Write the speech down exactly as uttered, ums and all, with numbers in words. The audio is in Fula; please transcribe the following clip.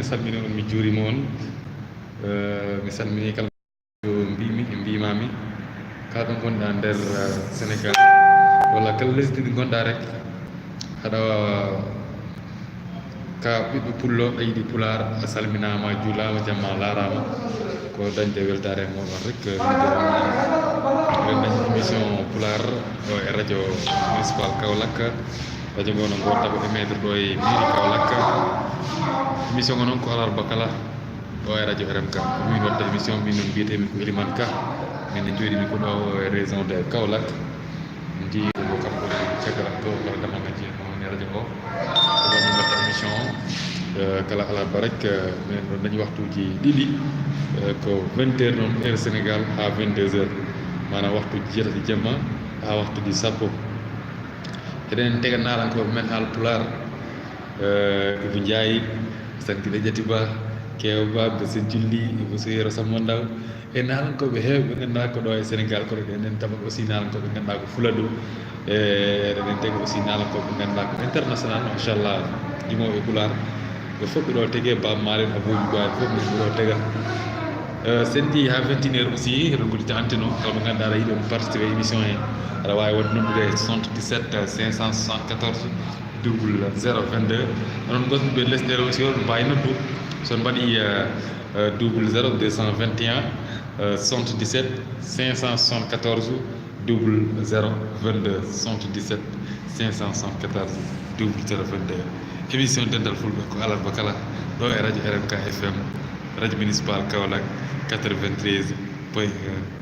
Salmini on, mi juurima on. Eh, mi salmini kala. Yo mbimi e mbimami, kala ɗo gonɗa nder, eh, Sénégal, walla kala lesdi ndi gonɗa rek, haɗa ka ɓiɗɗo pullo, a yiɗi pulaar, a salminama, juulama, jamma laarama. Ko dañde weltaare e moɗon rek, eh, min dañi émission pulaar ɗo e radio municipal Kaolack. Radio ngo no ngo taɓo e maître ɗo e mairie Kaolack. Émission ngo noon ko alarba kala ɗo e radio R M K. Ko min watta émission, min noon mbiyetemi ko Elimane Ka. Min ne jooɗimi ko ɗo e région de Kaolack. Ndi ko kanko woni caggal to programme ngaji e mawni radio o. Ko ɗo min watta émission, eh, kala alarba rek, eh, min ɗo dañi waxtuuji ɗiɗi, eh, ko vingt heures noon heure Sénégal ha vingt-deux heures. Maanaam waxtuuji jeetati jemma ha waxtuuji sappo. Eɗen tega naalankooɓe men haala pulaar, eh, Ibou Ndiaye, Santiɗe Ƴati Ba, Kew Ba, Bese Julli, Ibou Seyro Samma Ndaw. E naalankooɓe heewɓe ɓe ngannduɗaa ko ɗo e Sénégal, kono eɗen taɓa aussi naalankooɓe ɓe ngannduɗaa ko Fuladu. E eɗen tega aussi naalankooɓe ɓe ngannduɗaa ko international, machallah, yimooɓe pulaar. Ɓe fof ɓe ɗo tege, Baba Malen, Abou Djouba, ɓe fof ɓe ɗo tega. Eh, sen ndi ha vingt et une heures aussi, eɗen ngollita antenne o. Kala mo ngannduɗaa aɗa yiɗi on participer e émission he, aɗa waawi waɗde noddude e soixante-dix-sept cinq cent soixante-quatorze double zéro vingt-deux. Onon gonɓe lesɗe aussi, oɗon mbaawi noddu. So on mbaɗi, eh, eh, double zéro deux cent vingt et un, eh, soixante-dix-sept cinq cent soixante-quatorze double zéro vingt-deux, soixante-dix-sept cinq cent soixante-quatorze double zéro vingt-deux. Émission Dental Fulɓe ko alarba kala ɗo e radio R M K F M, radio municipal Kaolack quatre-vingt-treize point un.